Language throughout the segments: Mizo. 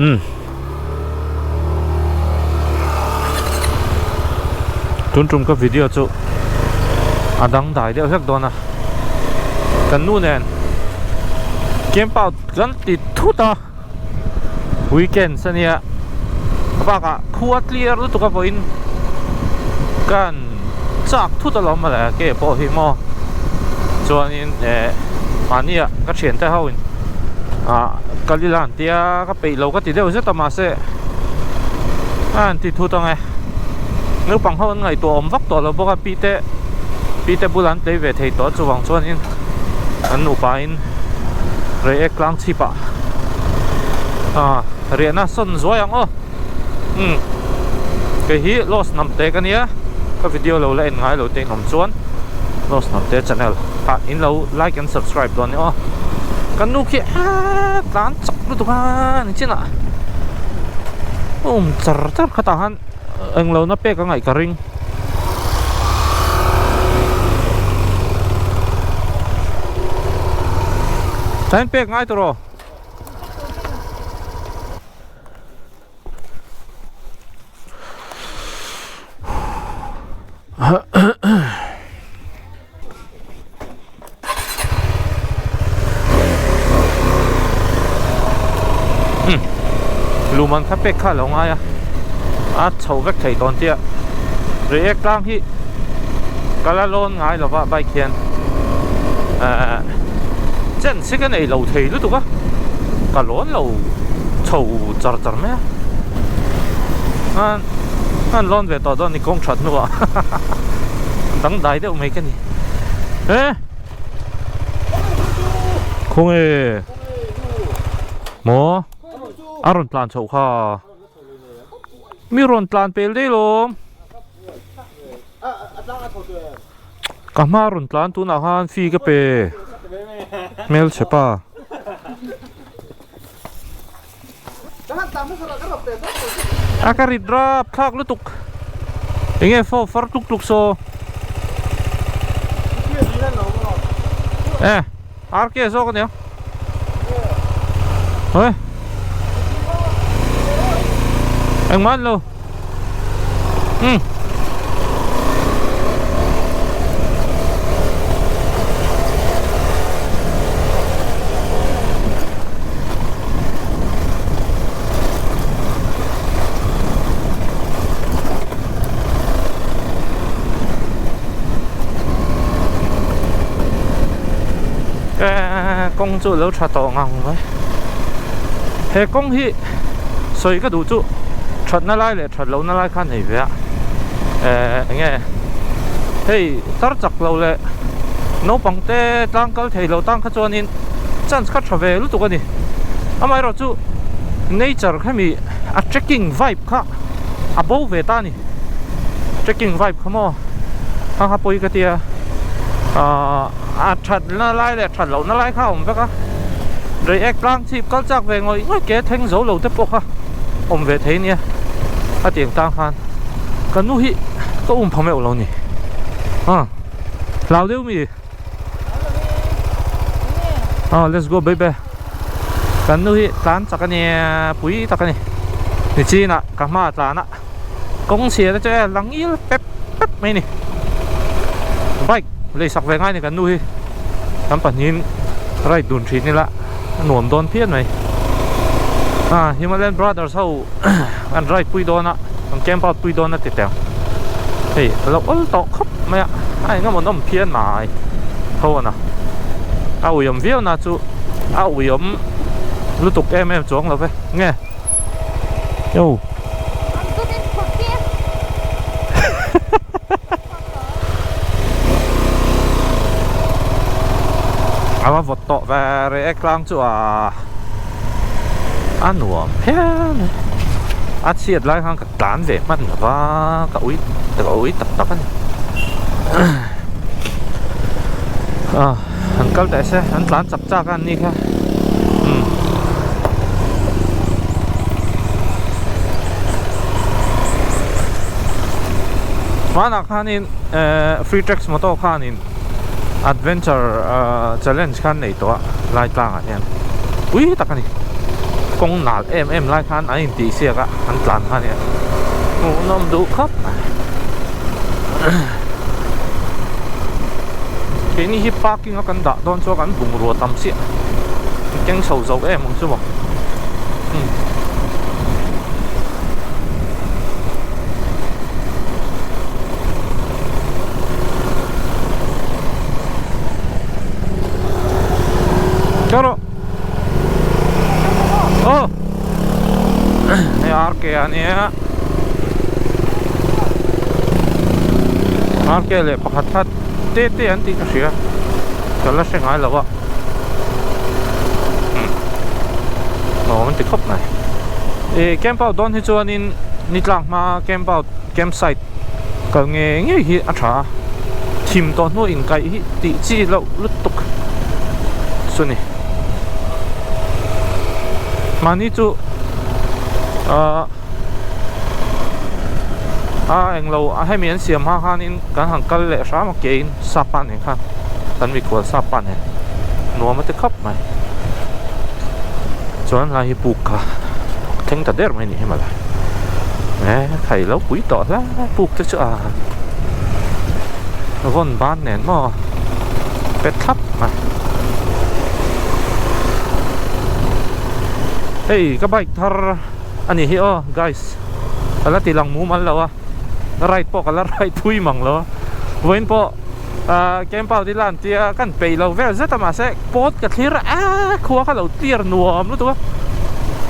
Umm. Tun tum ka video chu a dangdai deuh hlek dawn a. Kan nu nen camp out kan ti thut a. Weekends ania bakah khua clear lutuk a vawiin kan chak thut alawm mawle ke pawh hi maw chuanin eh mahnia ka thiante ho in ah kal ila an tia ka peih lo ka ti deuh zet a mahse a han ti thut ang e naupang ho an ngaihtuah awm vak tawh lo bawk a pi te pi te bulah an tlei ve thei tawh chuvang chuanin an nupa in rei ek tlang chhip ah ah riahna sawn zuai ang aw umm kei hi lost hnam te ka nia ka video lo la en ngai lo te in awm chuan lost hnam te channel ah in lo like and subscribe dawn nia aw kan nu khi aaa tlan chak lutuk a ni chin ah awm char char khatah khan englo na pek a ngaih ka ring. Tain pek ngai tawh rawh. Luman kha pek kha a lo ngai a a chho vek thei dawn chiah Reiek tlang hi ka la lawn ngai lova bike hian ehh chen si ka nei lo thei lutuk a ka lawn lo chho char char mai a an lawn ve tawh dawn a ni kawng that hnuah dangdai deuh mai ka ni. Eh Khawnge Maw A rawn tlan chhoh kha Mi rawn tlan pel daih lawm Ka hma rawn tlan tunah khan fee ka pe Hmelchhe pa A ka rit rap thlak lutuk enge fo far tluk tluk saw e RK zawk ania oi engmah an lo umm. Kawng chu lo tha tawh ngang mai he kawng hi sawi ka duh chu thatna lai leh that lohna lai kha nei ve a eh eng nge hei tar chak lo leh naupang te tlang kal thei lo tan kha chuanin chance kha tha ve lutuk a ni amaherawh chu nature khami a trekking vibe kha a bo ve ta a ni trekking vibe kha maw kha kha pawi ka tia ahh a that na lai leh that lohna lai kha a awm vek a reiek tlang chhip kal chak ve ngawih ngawih ke thleng zo lo te pawh kha awm ve thei nia a tiang tang khan ka nu hi ka um pha meuh lo ni ah hlau deuh mi ah let's go baby kan nu hi tlan chak a nia pui tak a ni nichinah ka hma tlan a kawng chhia te chu e lang il pep pep mai a ni bike lei sak ve ngai a ni kan nu hi kan pahnihin ride dun thin ila a nuam dawn phian mai ah Himalayan Brothers ho an ride pui dawn a an camp out pui dawn a ti teh ang hei a lo awl tawh khawp mai a a engemaw nawm phian mai ho a na a uiawm viau na chu a uiawm lutuk em em chuang lo ve nge. Yo. Ava vawt tawh ve rei tlang chu a a nuam phian a a chhiat lai khan ka tlan ve hman lo va ka ui ka ui tak tak a ni a an kal teh se an tlan chak chak a an ni kha umm. Hmanah khanin eh free tracks motor khanin adventure ah challenge khan nei tawh a lai tlangah hian pui tak a ni. Kawng nal em em lai khan an intih siak a, an tlan kha ania. Hmuhnawm duh khawp mai. Keini hi parking a kan dah dawn chuan kan bungrua tam chiah. An keng chho zo em ang chu maw. Umm. Cho rawh. Aw hei RK a nia RK leh pakhat kha te te an tih ka hria ka la hre ngai lo a nuam an ti khawp mai ih camp out dawn hi chuanin ni tlak hma camp out camp site kal ngei ngei hi a tha a thim tawh hnu inkaih hi tih chi loh lutuk chu ni mahni chu ahh a englo a hemi an siam hma khanin kan han kal leh hram a kein sap pa nen khan kan mikhual sap pa nen nuam a ti khawp mai chuan lai hi puk kha thleng ta der mai ni hi mawle e thei lo pui tawh hle puk te chu a vawn ban nen maw pet thlap mai hei ka bike thar a ni hi aw guys ka la ti lang mumal lo a ride pawh ka la ride thui mang lo a vawiin pawh ah camp out ila an tia kan peih lo vel zet a mahse pawt ka thlir a aaa khua kha lo clear nuam lutuk a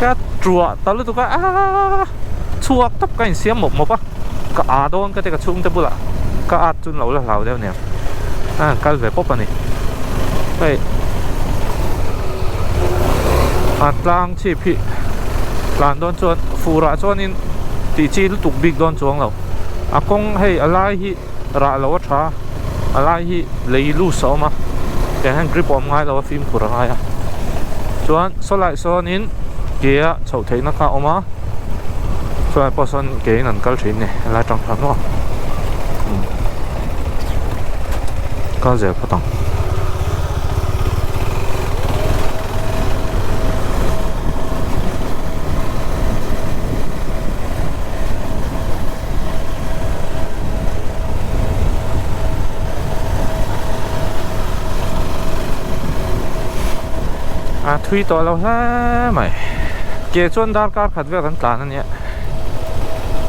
ka truah ta lutuk a aaa chhuak tawp ka insiam mawp mawp a ka aa dawn ka ti ka chhungte bulah ka at chu an lo la hlau deuh nia a han kal ve pawp a ni hei a tlang chhip hi tlan dawn chuan furah chuanin tih chi lutuk bik dawn chuang lo a kawng hei a lai hi rah lo a tha a lai hi lei loose a awm a tiang hian grip a awm ngai lo a fimkhur a ngai a chuan saw lai sawnin ke a chhoh theihna kha a awm a chulai pawh sawn ke in an kal thin a ni helai atang khan maw kal zel phawt ang. A thui tawh lo hle mai ke chuan darkar khat vel kan tlan a nia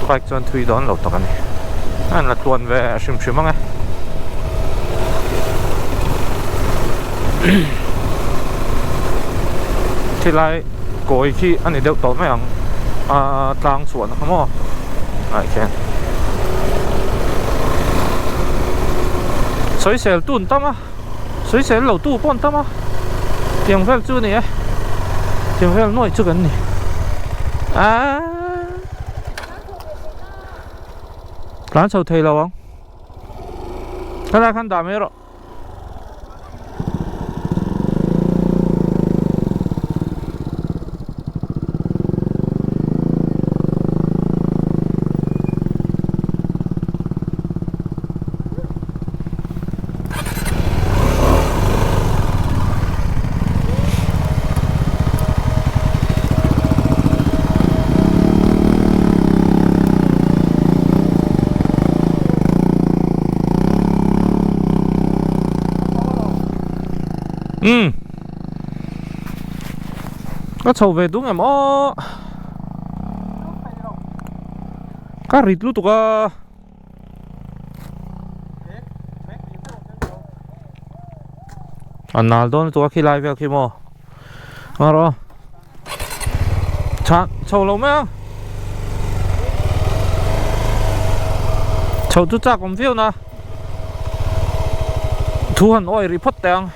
bike chuan thui dawn lo tak a ni a la tluan ve hrim hrim ang e. Thilai kawi khi a ni deuh tawh mai ang a tlang chhuahna kha maw ah khian sawisel tu an tam a sawisel lo tu pawh an tam a tiang vel chu a ni e tiang vel nuaih chu kan ni aaa tlan chho thei lo ang helai khan dah mai rawh. Umm ka chho ve dung em aw ka rit lutuk a a nal dawn lutuk a khilai vel khi maw a rawh Chhan chho lo mai ang chho chu chak awm viau na thu han awi rih phawt teh ang.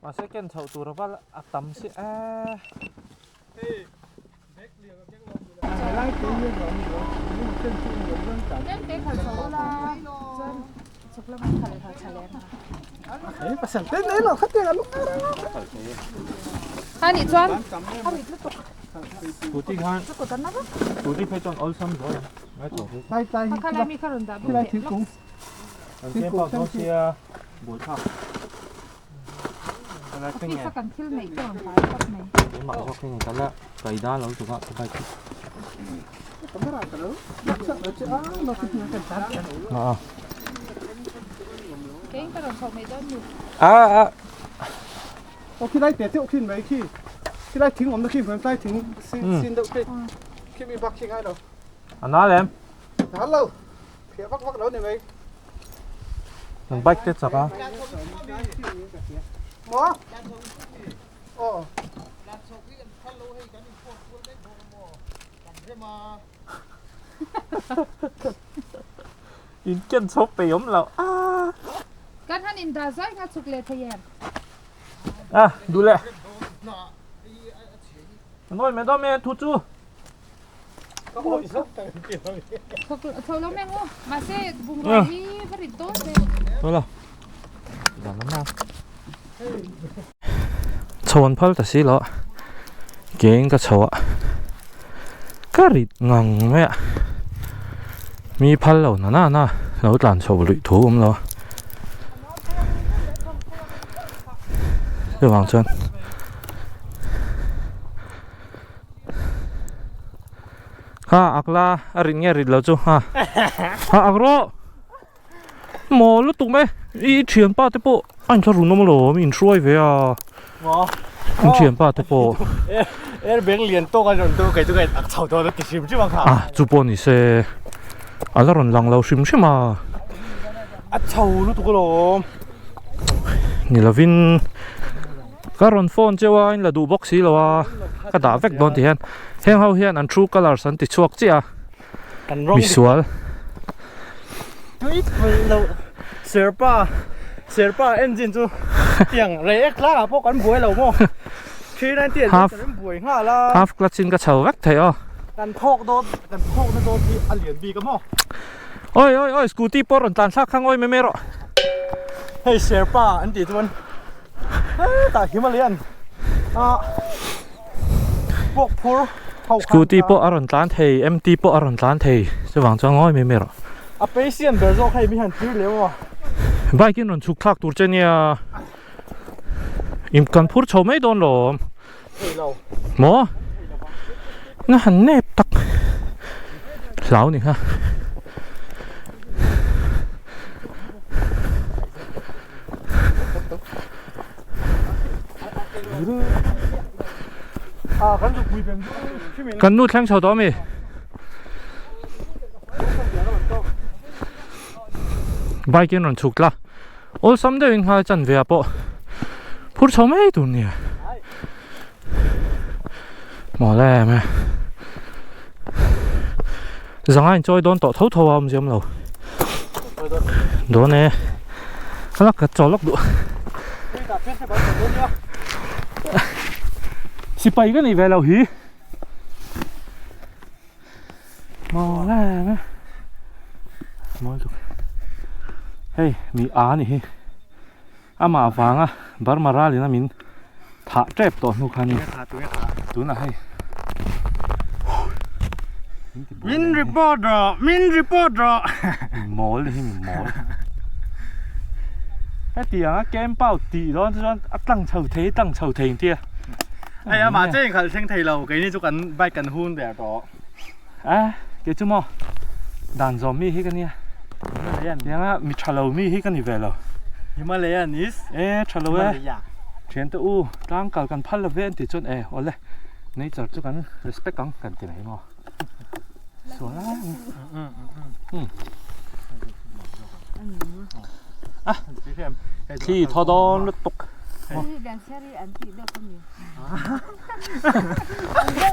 Mahse ken chhoh tur a val a tam si e. Scooty khan scooty phei chuan awlsam zual ang ngai chho phei. Kan camp out dawn sia buaithlak. Helai thleng nge keimah zawk hi ni ta la kaida lo tuk a ka bike hi. A a. Aw khi lai te deuh khin mai khi khi lai thing awmna khi hmuh lai thing sin sin deuh khi khi mi bak khi ngai lo. A nal em? Nal lo. Phiah vak vak lo ni mai. Kan bike te chak a. Maw? Aw. In ken chho pei awm lo a. Kan han in dah zai kha chhuk leh thei em? A duh leh. Ngawi mai dawn mai thu chu. Chho lo mai ang u. Mahse bungrua hi va rit dawn ve. Chho lo. Dan lam na. Chho an phal ta si lo. Keng ka chho a. Ka rit ngang mai a. Mi phal lo na na na lo tlan chho luih thu awm lo a. Chuvang chuan Ha ak la a rit nge rit lo chu ha ha ak rawh maw lutuk mai i thianpa te pawh a inthla run awm alawm in hruai ve a in thianpa te pawh er beng lian tawk a rawn tur kei chu ka ak chho dawn a ti hrim hrim ang kha a chu pawh ni se a la rawn lang lo hrim hrim a a chho lutuk alawm ni lovin Ka rawn phone cheu a in la duh bawk si lo a ka dah vek dawn ti hian heng ho hian an true colours an ti chhuak chiah a misual. Tui pawlh loh Serpa Serpa engine chu tiang rei ek tlangah pawh kan buai lo maw 390 adventure in buai nghal a half clutch in ka chho vek thei aw kan thawk dawn kan thawk na dawn hi a lian bik a maw Oi oi oi scooty pawh rawn tlan thlak kha ngawi mai mai rawh hei Serpa an tih chuan Hetah Himalayan ah pawk phur ho khan Scooty pawh a rawn tlan thei, MT pawh a rawn tlan thei chuvang chuan ngawi mai mai rawh. A patient ber zawk hei mi han thlir leh maw. Bike in rawn chhuk thlak tur che nia in kan phur chho mai dawn lawm. Thei lo. Maw? Na han nep tak hlau ni kha. Kan nu thleng chho tawh ami? Bike in rawn chhuk tla. Awlsam deuhin nghal chan ve ah pawh phur chho mai tur nia. Maw le em e. Zanga in chawi dawn tawh tho tho a awm ziam lo. Dawn e. Ka ka chaw lawk duh. Sipai ka nih ve lo hi. Maw le em e. Mawi tuk. Hei mi a ni hi. Amah vanga Burma ralin a min thah tep tawh hnu khan tunah hei Min report rawh min report rawh Mi mawl hi mi mawl Hetiang a camp out tih dawn chu chuan a tlang chho thei tlang chho thei ang tia Hei amah che in khalh thleng thei lo keini chu kan bike kan hun der tawh A kei chu maw dan zawm mi hi ka nia tianga mi tha lo mi hi ka ni ve lo Himalayan is e tha lo e thian te u tlang kal kan phal lo ve an tih chuan e awle nature chu kan respect ang kan ti mai maw sual a a thli thaw dawn lutuk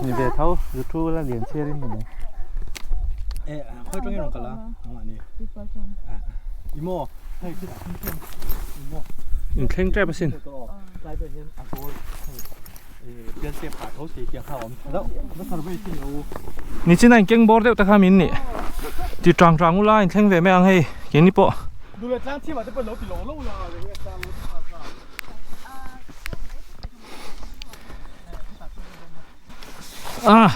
Ni ve tho, zu thu la lian chhiar in ni mai. E, khoi tang in rawn kal a, nangmah ni. I maw, hei khi tah khian i maw. In thleng tep asin. Tlai vel hian a goal hei bial step phah tho si tiang kha a awm tha deuh. Na survey sin lo. Nichin a in keng bawr deuh te kha min nih. Ti tang tang ula in thleng ve mai ang hei keini pawh. Duhlet tlang chhim ah te pawh lo ti lo lo la. A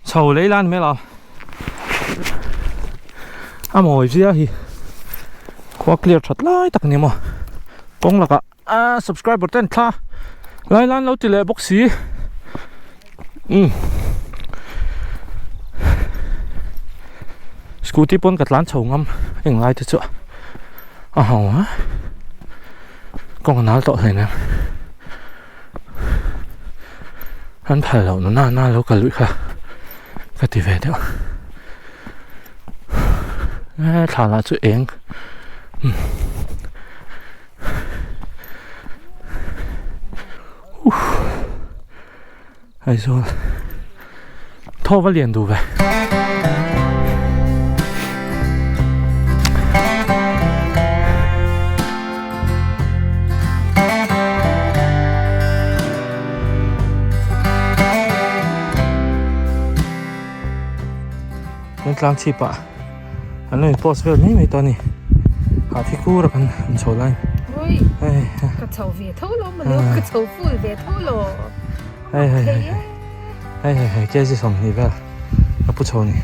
chho lei lan hmel a a mawi zia hi khua clear that lai tak ni maw kawng lakah a subscriber ten thla lai lan lo ti leh bawk si umm scooty pawn ka tlan chho ngam englai te chu a hau a kawng a nal tawh hleinem. An phal loh na na lo kal luih kha ka ti ve deuh e thla lah chu eng Aizawl thaw va lian duh ve. Kan tlang chhip ah an lo in post vel mai mai tawh a ni hah thi kur a kan han chho lai Ui ka chho ve tho lo maw lo ka chho full ve tho lo hei hei hei hei hei hei kg 20 vel ka pu chho ni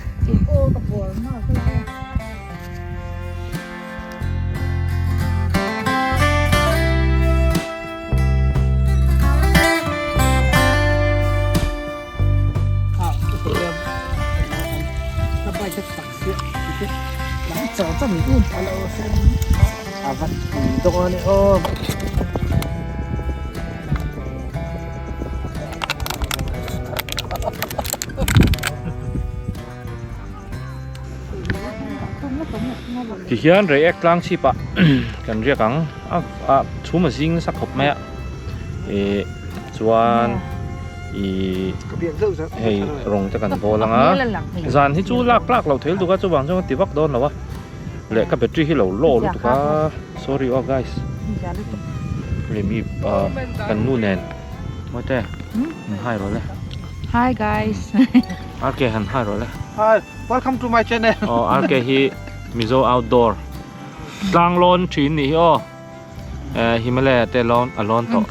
aw ka bual nghal ka lai a. Tihian Reiek tlang chhip ah kan riak ang a a chhum a zing nasa khawp mai a ih chuan ih hei rawng te kan bawl ang a zan hi chu lak tlak loh thei lutuk a chuvang chuan ka ti vak dawn lo a leh ka battery hi lo low lutuk a sorry aw guys hei mi ah kan nu nen mawite han hai rawh le hi guys RK han hai rawh le hi welcome to my channel aw RK hi Mizo outdoor tlang lawn thin nih hi aw eh Himalaya te lawn a lawn tawh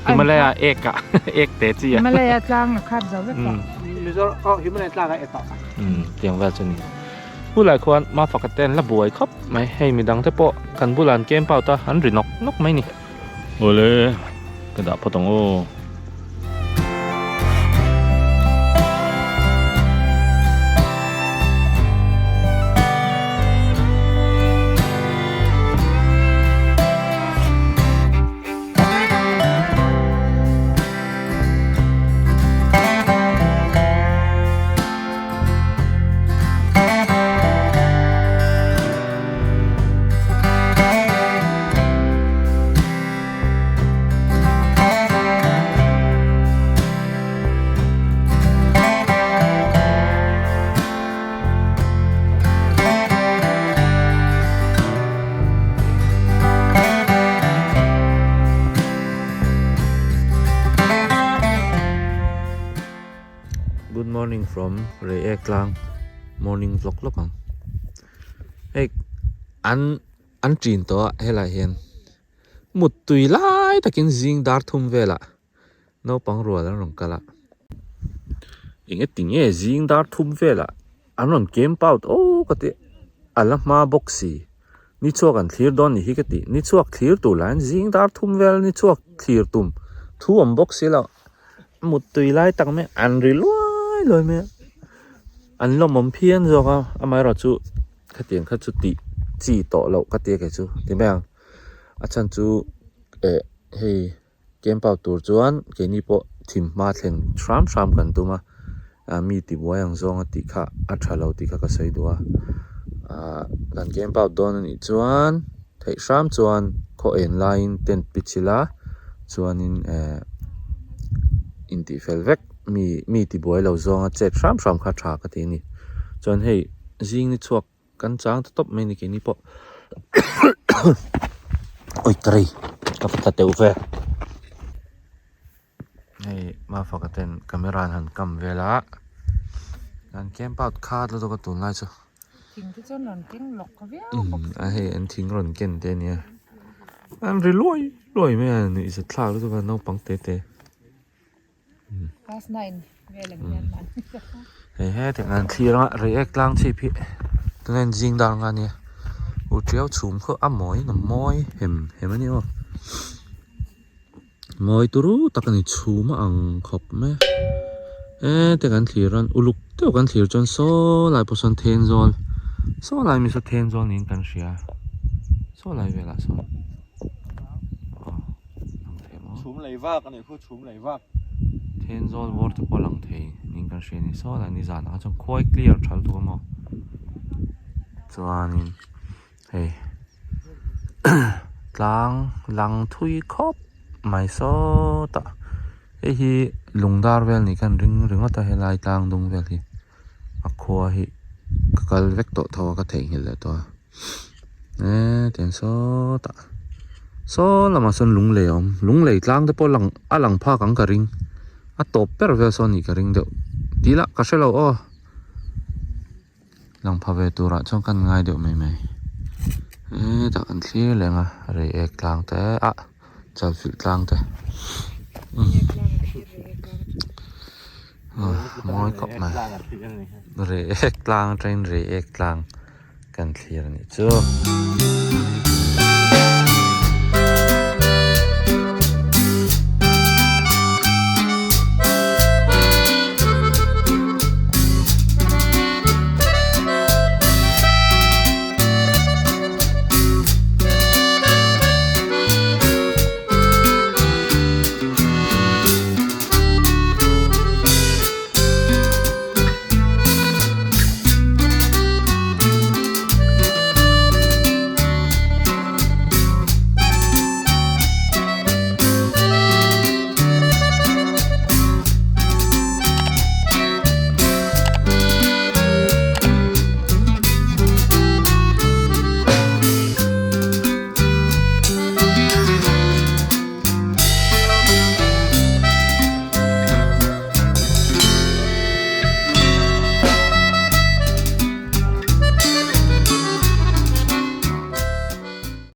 Himalaya ek ah ek te chi a Himalaya tlang a khat zo vek tawh Mizo oh Himalaya tlang a e tawh tiang vel chu ni Bulai khuan Mafaka te an la buai khawp mai hei midang te pawh kan bulah an camp out a an ri nawk nawk mai ni Awle ka dah phawt ang aw. Good morning from Reiek tlang morning vlog lawk ang hei an an ṭin tawh a helaiah hian mut tui lai takin zing dar thum velah naupang rual an rawn kal a eng eti nge zing dar thum velah an rawn camp out aw ka ti a la hma bawk si ni chhuak an thlir dawn ni hi ka ti ni chhuak thlir tur lah hian zing dar thum vel ni chhuak thlir tum thu awm bawk si lo mut tui lai tak mai an ri luai luai mai a an lawmawm phian zawk a amaherawhchu. Khatiang kha chu tih chi tawh loh ka tia kei chu ti mai ang a chhan chu eh hei camp out tur chuan keini pawh thim hma thleng hram hram kan tum a ah mi tibuai ang zawng a tih kha a tha lo tih kha ka sawi duh a ah kan camp out dawn a nih chuan theih hram chuan khaw en laiin tent pitch ila chuanin eh intihfel vek mi mi tibuai lo zawnga chet hram hram kha tha ka ti a ni chuan hei zing ni chhuak kan chang ta tawp mai ni keini pawh awi ka rei ka va tla teuh ve hei mafaka ten camera an han kam vel a an camp out khat lutuk a tunlai chu thing te chuan rawn keng lawk viau bawk a hei an thing rawn ken te ania an ri luai luai mai a nuihzat thlak lutuk a naupang te te. Class 9. Vel ang hian mahni Hei hetiang an thlir anga Reiek tlang chhip hi tunah hian zing dar nga nia u tiau chhum khaw a mawi in a mawi hem hem a ni aw mawi turu tak a ni chhum a ang khawp mai a hetiang an thlir a uluk deuh kan thlir chuan saw lai pawh sawn thenzawl saw lai mi saw thenzawl niin kan hria saw lai velah sawn aw lang thei maw chhum lei vak a nih khu chhum lei vak. Thenzawl bawr te pawh a lang thei niin kan hria a ni saw lai nizan ah kha chuan khuai clear tha lutuk a maw chuanin hei tlang lang thui khawp mai sawtah hei hi lungdar vel nih khan ring ringawt a helai tlang dung vel hi a khua hi ka kal vek tawh tho a ka theihnghilh leh tawh a. Eee tiang sawtah saw lamah sawn lunglei a awm lunglei tlang te pawh lang a lang phak ang ka ring a tawp ber vel sawn nih ka ring deuh tih lah ka hrelo aw lang pha ve turah chuan kan ngai deuh mai mai hetah kan thlir leh ang a reiek tlang te ah chalfilh tlang te mawi khawp mai reiek tlang atangin reiek tlang. Kan thlir a nih chu.